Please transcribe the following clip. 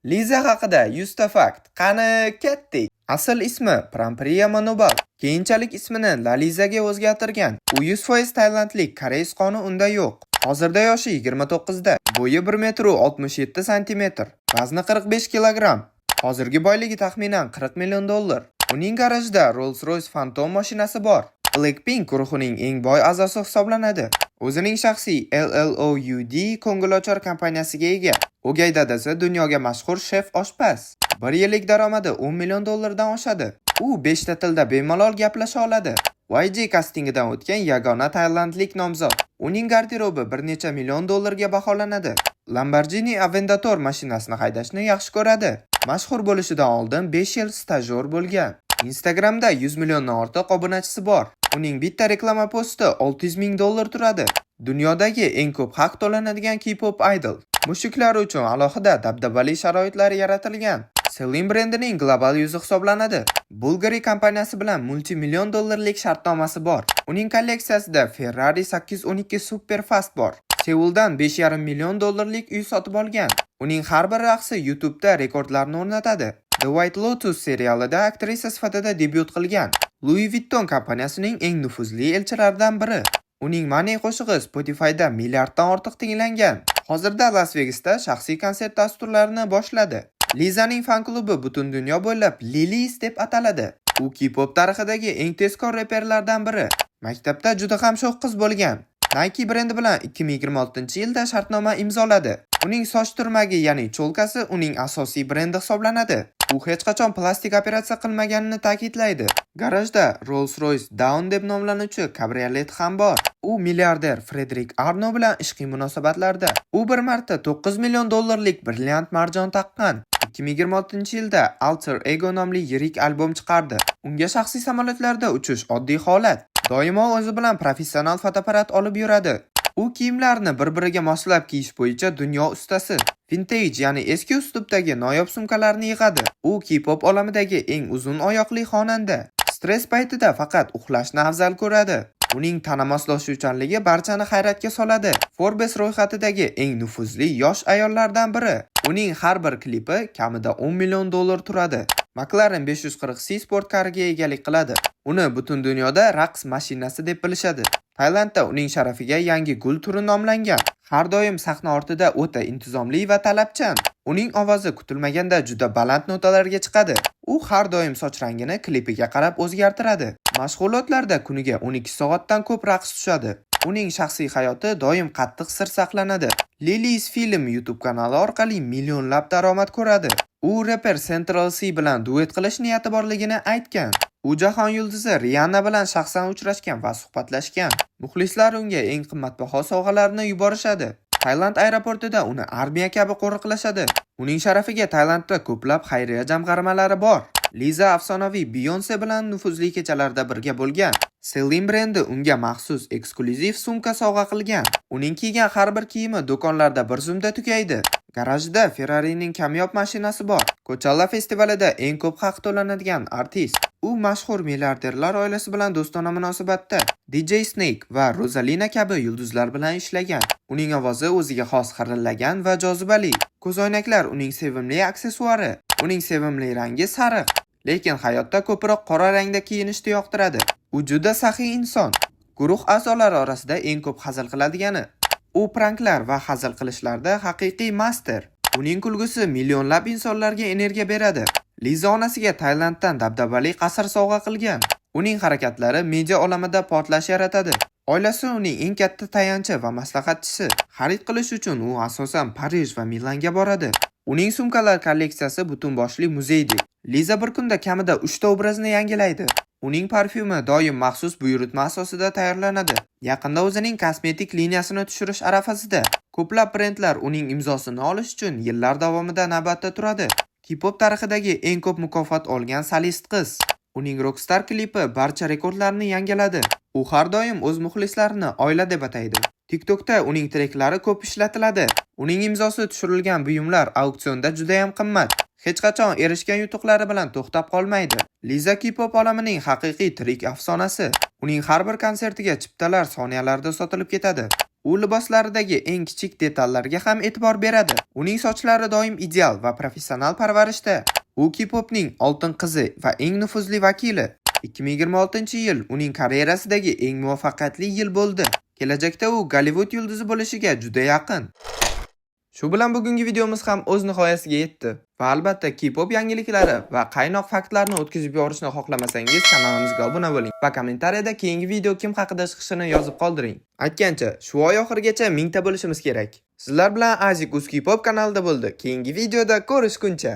Liza haqida 100 ta fakt. Qani, ketdik. Asl ismi Prampriya Manobal. Keyinchalik ismini Lalizaga o'zgartirgan. U 100% tailandlik, koreys qoni unda yo'q. Hozirda yoshi 29 da. Bo'yi 1 metr 67 santimetr. Vazni 45 kilogramm. Hozirgi boyligi taxminan 40 million dollar. Uning garajida Rolls-Royce Phantom mashinasi bor. Blackpink guruhining eng boy a'zosi hisoblanadi. O'zining shaxsiy LLOUD ko'ngilochar kompaniyasiga ega. O'gay dadasi dunyoga mashhur shef oshpaz. Bir yillik daromadi 10 million dollardan oshadi. U 5 ta tilda bemalol gaplasha oladi. YG kastingidan o'tgan yagona tailandlik nomzod. Uning garderobi bir necha million dollarga baholanadi. Lamborghini Aventador mashinasini haydashni yaxshi ko'radi. Mashhur bo'lishidan oldin 5 yil stajyor bo'lgan. Instagramda 100 milliondan ortiq obunachisi bor. Uning bitta reklama posti 600 ming dollar turadi. Dunyodagi eng ko'p haq to'lanadigan K-pop idol. Mushuklar uchun alohida dabdabali sharoitlar yaratilgan. Celine brendining global yuzi hisoblanadi. Bulgari kompaniyasi bilan multimillion dollarlik shartnomasi bor. Uning kolleksiyasida Ferrari 812 Superfast bor. Seuldan 5,5 million dollarlik uy sotib olgan. Uning har bir raqsi YouTube'da rekordlarni o'rnatadi. The White Lotus serialida aktrisa sifatida debyut qilgan. Louis Vuitton kompaniyasining eng nufuzli elchilaridan biri. Uning Money qo'shig'i Spotify'da milliarddan ortiq tinglangan. Hozirda Las Vegasda shaxsiy konsert dasturlarini boshladi. Lizaning fan klubi butun dunyo bo'ylab Lilis deb ataladi. U K-pop tarixidagi eng tezkor reperlardan biri. Maktabda juda ham sho'x qiz bo'lgan. Nike brendi bilan 2026-yilda shartnoma imzoladi. Uning soch turmagi, ya'ni чёлка si uning asosiy brendi hisoblanadi. U hech qachon plastik operatsiya qilmaganini ta'kidlaydi. Garajda Rolls-Royce Dawn deb nomlanuvchi kabriolet ham bor. U milliarder Frederik Arno bilan ishqiy munosabatlarda. U bir marta 9 million dollarlik brilliant marjon taqqan. 2026-yilda Alter Ego nomli yirik albom chiqardi. Unga shaxsiy samolyotlarda uchish oddiy holat. Doimo o'zi bilan professional fotoapparat olib yuradi. U kiyimlarni bir-biriga moslab kiyish bo'yicha dunyo ustasi. Vintage, ya'ni eski uslubdagi noyob sumkalarni yig'adi. U K-pop olamidagi eng uzun oyoqli xonanda. Stress paytida faqat uxlashni afzal ko'radi. Uning tana moslashuvchanligi barchani hayratga soladi. Forbes ro'yxatidagi eng nufuzli yosh ayollardan biri. Uning har bir klipi kamida 10 million dollar turadi. McLaren 540C sportkariga egalik qiladi. Uni butun dunyoda raqs mashinasi deb bilishadi. Tailandda uning sharafiga yangi gul turi nomlangan. Har doim sahna ortida o'ta intizomli va talabchan. Uning ovozi kutilmaganda juda baland notalarga chiqadi. U har doim soch rangini klipiga qarab o'zgartiradi. Mashg'ulotlarda kuniga 12 soatdan ko'p raqs tushadi. Uning shaxsiy hayoti doim qattiq sir saqlanadi. Lily's Film YouTube kanali orqali millionlab daromad ko'radi. U reper Central Cee bilan duet qilish niyati borligini aytgan. U jahon yulduzi Rihanna bilan shaxsan uchrashgan va suhbatlashgan. Muxlislar unga eng qimmatbaho sovg'alarni yuborishadi. Tailand aeroportida uni armiya kabi qo'riqlashadi. Uning sharafiga Tailandda ko'plab xayriya jamg'armalari bor. Liza afsonaviy Beyonse bilan nufuzli kechalarda birga bo'lgan. Celine brendi unga maxsus eksklyuziv sumka sovg'a qilgan. Uning kiygan har bir kiyimi do'konlarda bir zumda tugaydi. Garajida Ferrari'ning kamyob mashinasi bor. Coachella festivalida eng ko'p haq to'lanadigan artist. U mashhur milliarderlar oilasi bilan do'stona munosabatda. DJ Snake va Rosalina kabi yulduzlar bilan ishlagan. Uning ovozi o'ziga xos xirillagan va jozibali. Ko'zoynaklar uning sevimli aksessuari. Uning sevimli rangi sariq. Lekin hayotda ko'proq qora rangda kiyinishni yoqtiradi. U juda saxiy inson. Guruh a'zolari orasida eng ko'p hazil qiladigani. U pranklar va hazil qilishlarda haqiqiy master. Uning kulgusi millionlab insonlarga energiya beradi. Liza onasiga Tailanddan dabdabali qasr sovg'a qilgan. Uning harakatlari media olamida portlash yaratadi. Oilasi uning eng katta tayanchi va maslahatchisi. Xarid qilish uchun u asosan Parij va Milanga boradi. Uning sumkalar kolleksiyasi butun boshli muzeydek. Liza bir kunda kamida 3 ta obrazni yangilaydi. Uning parfyumi doim maxsus buyurtma asosida tayyorlanadi. Yaqinda o'zining kosmetik liniyasini tushirish arafasida. Ko'plab brendlar uning imzosini olish uchun yillar davomida navbatda turadi. K-pop tarixidagi eng ko'p mukofot olgan solist qiz. Uning Rockstar klipi barcha rekordlarni yangiladi. U har doim o'z muxlislarini oila deb ataydi. TikTokda uning treklari ko'p ishlatiladi. Uning imzosi tushirilgan buyumlar auksionda judayam qimmat. Hech qachon erishgan yutuqlari bilan to'xtab qolmaydi. Liza K-pop olamining haqiqiy tirik afsonasi. Uning har bir konsertiga chiptalar soniyalarda sotilib ketadi. U liboslaridagi eng kichik detallarga ham e'tibor beradi. Uning sochlari doim ideal va professional parvarishda. U K-popning oltin qizi va eng nufuzli vakili. 2026-yil uning karyerasidagi eng muvaffaqiyatli yil bo'ldi. Kelajakda u Gollivud yulduzi bo'lishiga juda yaqin. Shu bilan bugungi videomiz ham o'z nihoyasiga yetdi. Va albatta, K-pop yangiliklari va qaynoq faktlarni o'tkazib yuborishni xohlamasangiz, kanalimizga obuna bo'ling va kommentariyada keyingi video kim haqida chiqishini yozib qoldiring. Aytgancha, shu oy oxirigacha 1000 ta bo'lishimiz kerak. Sizlar bilan Azik Uz K-pop kanalida bo'ldi. Keyingi videoda ko'rishguncha.